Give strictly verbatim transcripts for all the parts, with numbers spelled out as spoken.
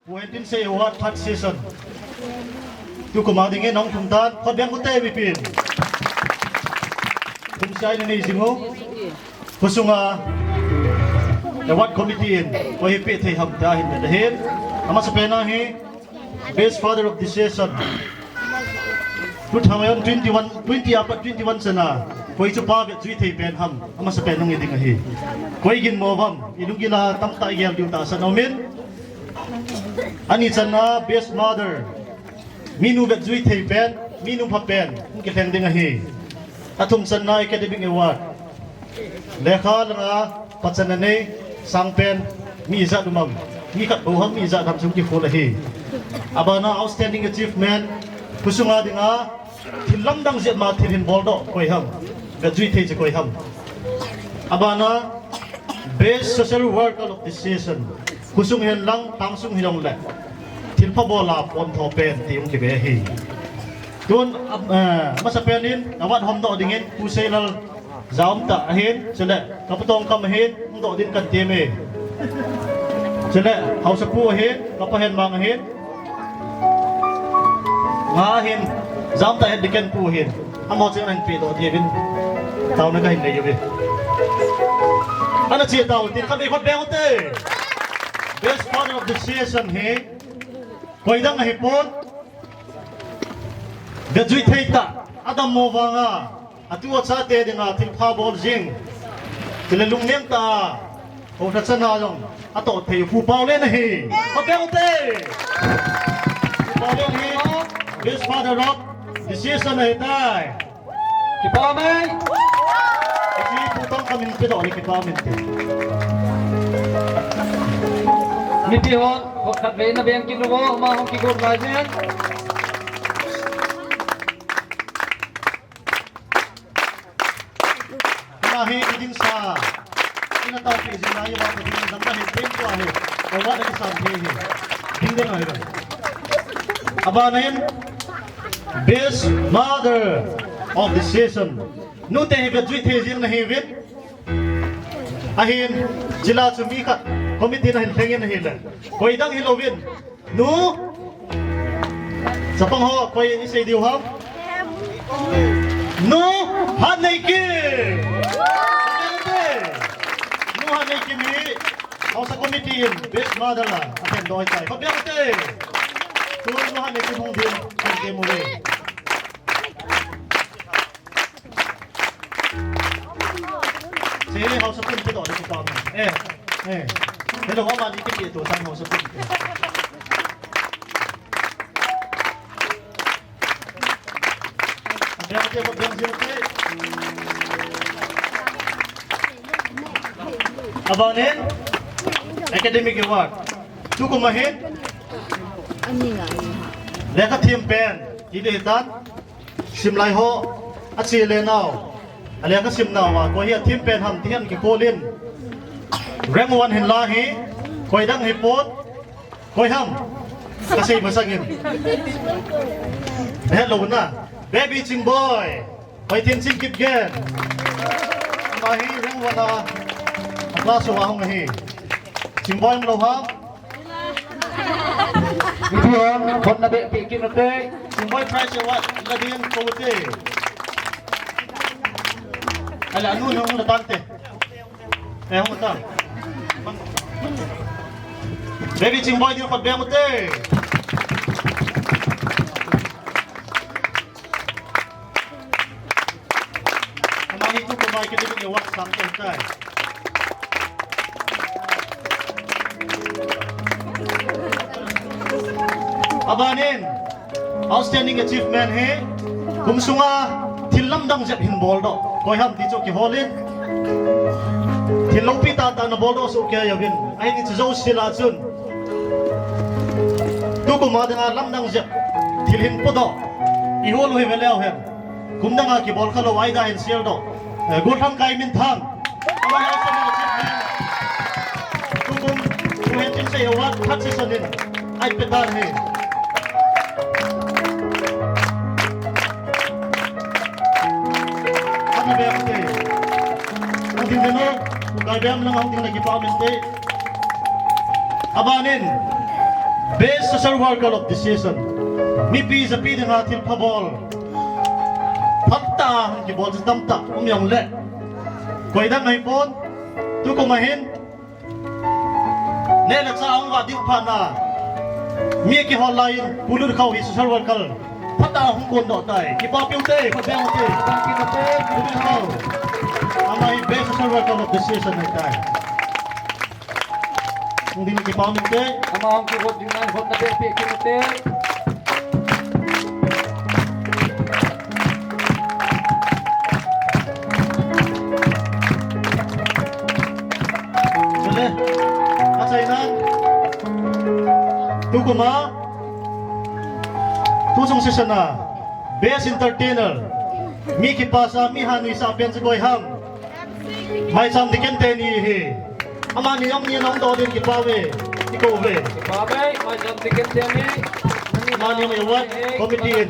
Pu Hentin Sei Award third session. Tukum a dingin hung thum tan, khut beng ute mipin. Thum sei nei jing u. Khusunga Award Committee in koi hi pe thei ham tia hin le hin. Amasapen a hi Best Father of the Season. Two thousand twenty-one, twenty apat twenty-one chan a koi chu pa vetjui thei pen ham, amasapen hung hi ding ahi. Koi ginmo ham, i lunggil a tamtah i gel diu tahsan aumin. Ani channa Best Mother, minu vetjui thei pen, minu pha pen, hung kilheng ding ahi. Athum channa Academic Award. Lekha langa pachatna nei, sangpen, mi ijat um am, mi khat bou ham, mi ijat ham chu hung kikhol ahi. Abana Outstanding Achievement, khusunga dinga thil lamdang jep ma thil hin boldoh koi ham, vetjui thei chu koi ham. Abana Best Social Worker of the Season, khusung hen lang, tangsung hilou le, thilpha bol a pontho pen ti hung kibe ahi. Tun, eh, amasapen in, award homdoh dingin, Pu Seilal Jaum ta ahin, chule, ka Pu Tongkam ahin, hung doh din kan ti me. Chule, Haosapu ahin, ka Pa Henmang ahin. Nga ahin, Jaum ta ahin, Deacon Pu ahin. Amaho cheng ahin pedoh diuvin. Taona kahin nei uve. Ana che tau, tin khat vei khut beng ute. Best Father of the Season hi, koi dang ahipon. Vetjui thei tah, adammo vanga, atu achate dinga thilpha bol jing. Chule lungneng tah a, housa chana jong atoh thei u Pu Paolen ahi. Khut beng ute. Pu Paolen hi Best Father of the Season ahitai. Kipa um e. Hiche Pu Tongkam in pedoh le kipa um inte. Mipi hon, khat vei na beng kit uvo, ama hung kigot lai jeng. Ama hi idin sa, ina taopi jing lai uva, ka ding dam ka hin pen tua hi. Award akisan thei hi. Ding ding ahi. Abana in, Best Mother of the Season. Nute hi vetjui thei jing nahiuvin. Ahin, chule chu mi khat, committee na hin lhengin ahile. Koi dang hilouvin. Nu. Chapang ho, koi isei diu ham. Nu Hatneikim. Nu Hatneikim hi, Haosa Committee in Best Mother a, apen doi tai. Khut beng ute. Tun Nu Hatneikim hung din, kan ke mu ve. Che, Haosapun kidoh le kipa um e. Eh, eh. Hello, ama ni kiti tu san Haosapun. Abeng te, abeng te. Abanin, Academic Award. Tukum a hin. Lekha thim pen, ti ding ahitan. Simlai ho, ache le nau, alekha sim nau a, koi hi athim pen ham ti hin kikol in. Rank one hin la hi, koi dang hipon, koi ham, kasei masang in. Hello na, Baby Chingboi, Hoithinching Kipgen. Ama hi rank one a, a class uva hung ahi. Chingboi umlou ham. Mipi hon, hon na be pi kin ute. Chingboi Prize Award, la din ko ute. Ala, anu, anu, anu, tante. Eh, hung ta. Baby Chingboi din khut beng ute. Ama hi tukum a Academic Award sang pen tai. Abanin, Outstanding Achievement hi, kum sunga thil lamdang jep hin boldoh. Koi ham ti chu kihol in. Thil loupi tah tah na boldoh soh kei uvin. Ahin hiche jouse lah a chun. Tukum a dinga lamdang jep thil hin podoh. I hol u hi ve leu hen. Kum dang a kibol khalou a ida hin sel doh. Eh, Golhangkai Minthang. Ama hi outstanding achievement. Tukum, Pu Hentin Sei Award third session in. Ai petan hi. Kami be ute. Hung ding le no, Pu Kai Bem lang hung ding le kipa um inte. Abanin, Best Social Worker of the Season. Mipi japi dinga thil phabol phatah a hung kibol chu tamtah um jongle, koidang ahipon, tukum a hin neh le chah ahung vah ding phat na, mi akihol lai in Pu Lutkhao hi social worker phatah a hung kondoh tai. Kipapi u te, pabeng u te. Pu Lutkhao. Ama hi Best Social Worker of the Season ahitai. Hung ding kipa um inte. Ama hung kihot ding nan hotna beh peh kit u te. Chule, achaina, tukum a, tu sung season a Best Entertainer, mi kipasah, mi hanuisah pen chu koi ham? Maicham Diken teni ahi. Amani jong ni nom doh din kipa uve. Kikou uve. Kipa uve, Maicham Diken teni. Amani jong award committee in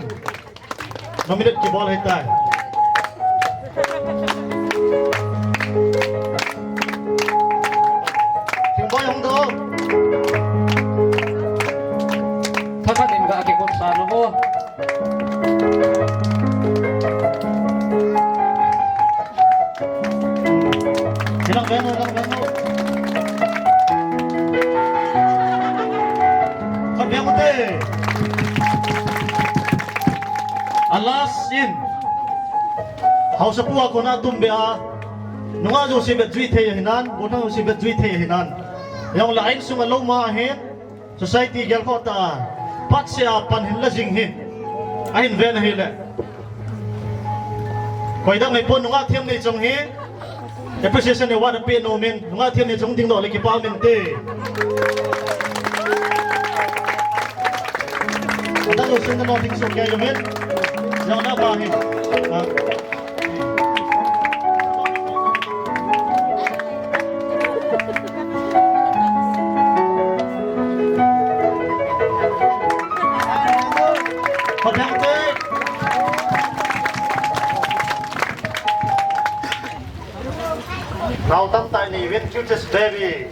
nominate kibol ahitai. Thingboi hung doh. Thakhat in ga kikopsa nom o. Hilang ven o, hilang ven o. Khat ven u te. A last in, haosapu a kona tum be a, nungah jouse vet jui thei ahinan, gollhang jouse vet jui thei ahinan. Hijongle a insung a lou ma ahin, society gelkhoh tah a, phatseh a pan hin la jing hi ahin ven ahile, koidang ahipon, nungah them nei chong hi Appreciation Award apeh nom in, nungah them nei chong ding doh le kipa um inte. Adang jouse nano ding soh kei jong in, jong na ba hi. Ha. Khat ven u te. Nao tamtah nei uvin, Future's Baby.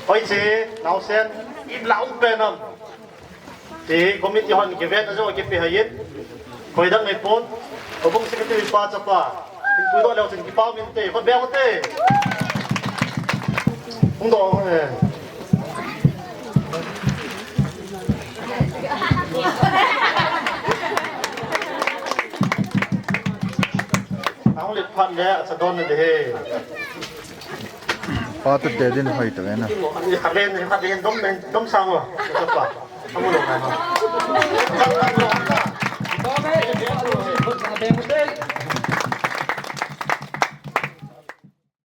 Hoiche, naosen, ipi la um pen ham ti committee hon kivetna joh kipe hih in. Koidang ahipon, houbung secretary pa chapa, hin puidoh leu chun kipa um inte, khat ven u te. Hung doh e. Ahung let phat le acha don na ding ahi. Pa tute din hoi tave na. Khat ven, khat ven dom, dom sang o. Pa. Amu lo na.